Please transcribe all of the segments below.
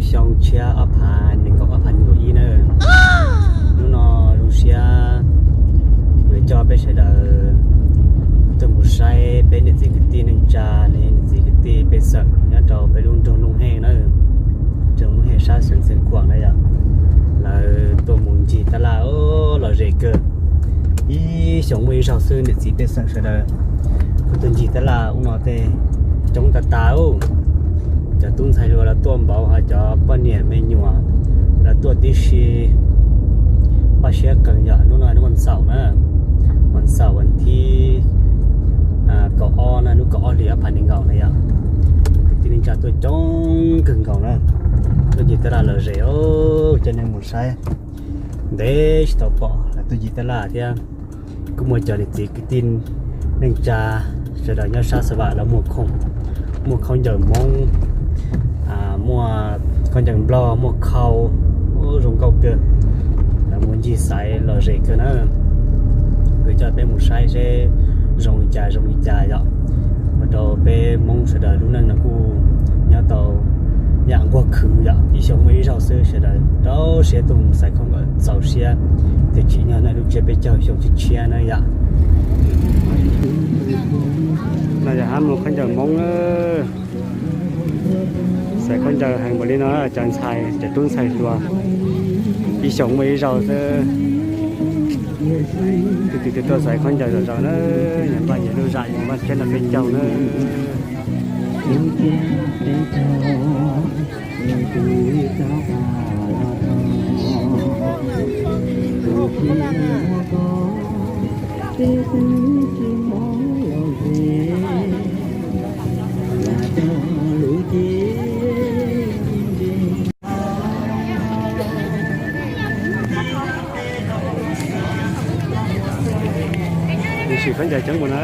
Xyoo tshiab ob phav nees nkaum, ob phav nees nkaum ib na. Hnub no zoo siab yuav coj peb sawv daws tuaj mus saib peb niam txiv kwv tij neej tsa, niam txiv kwv tij pej xeem nyob rau peb lub nroog Looj Hej na, nroog Looj Hej sab xeev Xeev Khuam na yom. Lawv tuaj mus ncig tab laj lom zem kawg. Ib xyoos muaj ib zaug xwb niam txiv pej xeem sawv daws kuj tuaj ncig tab laj ub no tej coob tas tas. Cov tub ntxhais hluas los tuaj npaum, ho cov poj niam me nyuam los tuaj tib si. Paj siab qees yom, hnub no hnub vas xaum na, vas xaum vas thib kaum ob na, hnub kaum ob hlis ob phav nees nkaum na yom. Kwv tij neej tsa tuaj coob kawg nkaus na, tuaj ncig tab laj lom zem, coj nej mus saib. Ntev tsis tau pom lawv tuaj ncig tab laj thiab. Kuj muaj cov niam txiv kwv tij neej tsa sawv daws nyob sab Xav Vam los muag khoom, muag khaub ncaws Hmoob, muaj khaub ncaws Nplog, muaj khau, zoo nkauj kawg. Lawv mus ncig xaiv lom zem kawg na. Kuv coj peb mus saib seb zoo li cas zoo li cas yom, ua rau peb Hmoob sawv daws lub neej no kuj nyob tau yam nquag khwv yom. Ib xyoos muaj ib zaug xwb, sawv daws rau siab tuaj mus xaiv khaub ncaws txaus siab, tiam sis nyob nej lub tsiab peb caug xyoo tshiab tshiab na yom. No yog hab muag khaub ncaws Hmoob na. Xaiv khaub ncaws heev npaum li no cov ntxhais, cov tub ntxhais hluas, ib xyoos muaj ib zaug xwb. Tus twg tuaj xaiv khaub ncaws zom zaws na, nyias npaj nyias lub zam, nyias npaj thiab no peb caug na. Sim khaub ncaws coob mus na,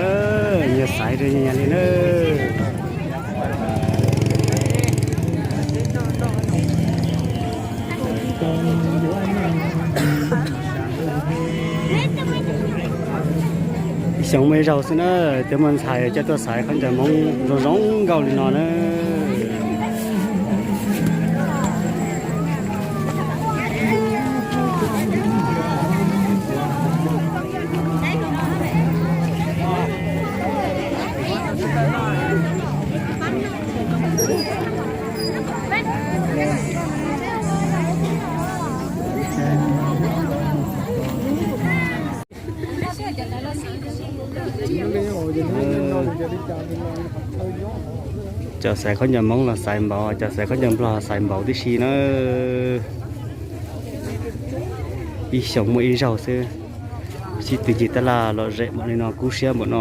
nyias xaiv rau nyias li na. Ib xyoos muaj ib zaug xwb na, twb muaj ntxhais coj tuaj xaiv khaub ncaws Hmoob zoo zoo nkauj li no na. Cov xaiv khaub ncaws Hmoob los xaiv npaum, cov xaiv khaub ncaws Nplog los xaiv npaum tib si na. Ib xyoos muaj ib zaug xwb, sib tw ncig tab laj lom zem npaum li no kub siab npaum no.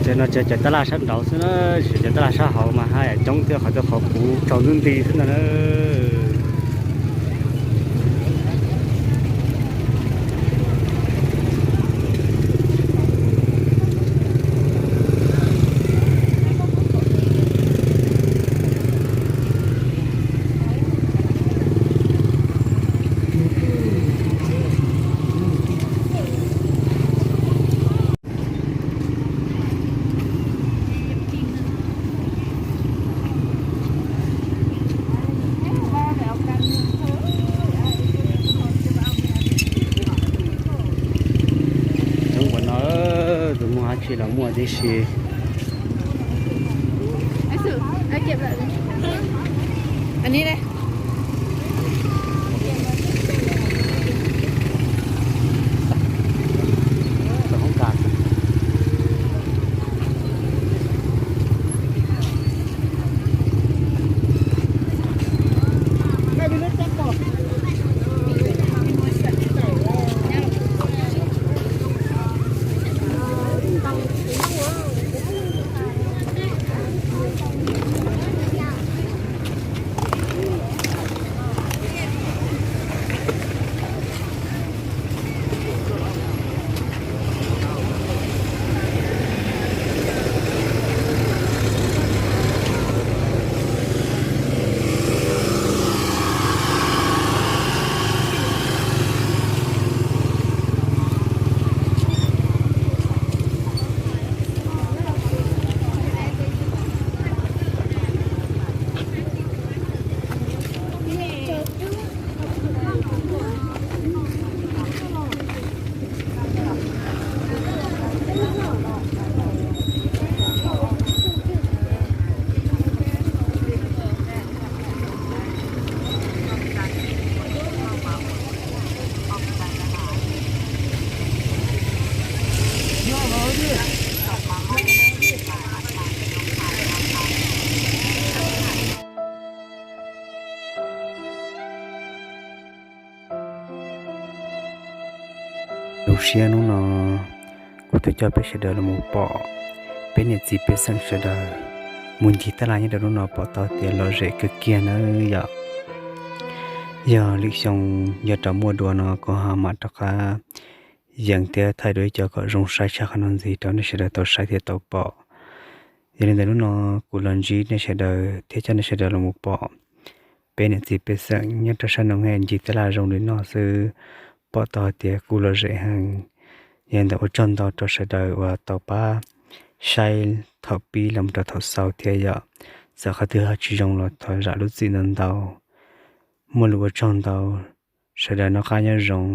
Ces no ces cov tab laj sab nraud xwb na, tsis cov tab laj sab hauv mas haj yam coob thiab, qhov twb qhov puv tsaus ntuj nti xwb ntag na. Coob npaum no, tus muaj dab tsi los muaj tib si. Zoo siab hnub no kuv tau coj peb sawv daws los mus pom peb niam txiv pej xeem sawv daws mus ncig tab laj nyob rau hnub no pom tau tias lom zem kawg kiag nawb yom. Yog lwm xyoo yog rau muaj dua no kuv ho mam rov qab yees thiab thaij dua ib co kom zoo saib tshaj qhov no ntxiv rau nej sawv daws tau saib thiab tau pom. Yog li ntawd hnub no kuv los ntsib nej sawv daws thiab coj nej sawv daws los mus pom peb niam txiv pej xeem nyob rau sab no ncig tab laj zoo li no xwb, pom tau hais tias kuj lom zem heev. Yog li ntawd ua tsaug ntau rau sawv daws uas tau pab saib thaum pib los rau thaum xaus thiab yom. Txawm qhov twg ho tsis zoo los thov zam lub txim ntau ntau. Muaj lus ua tsaug ntau, sawv daws noj qab nyob zoo.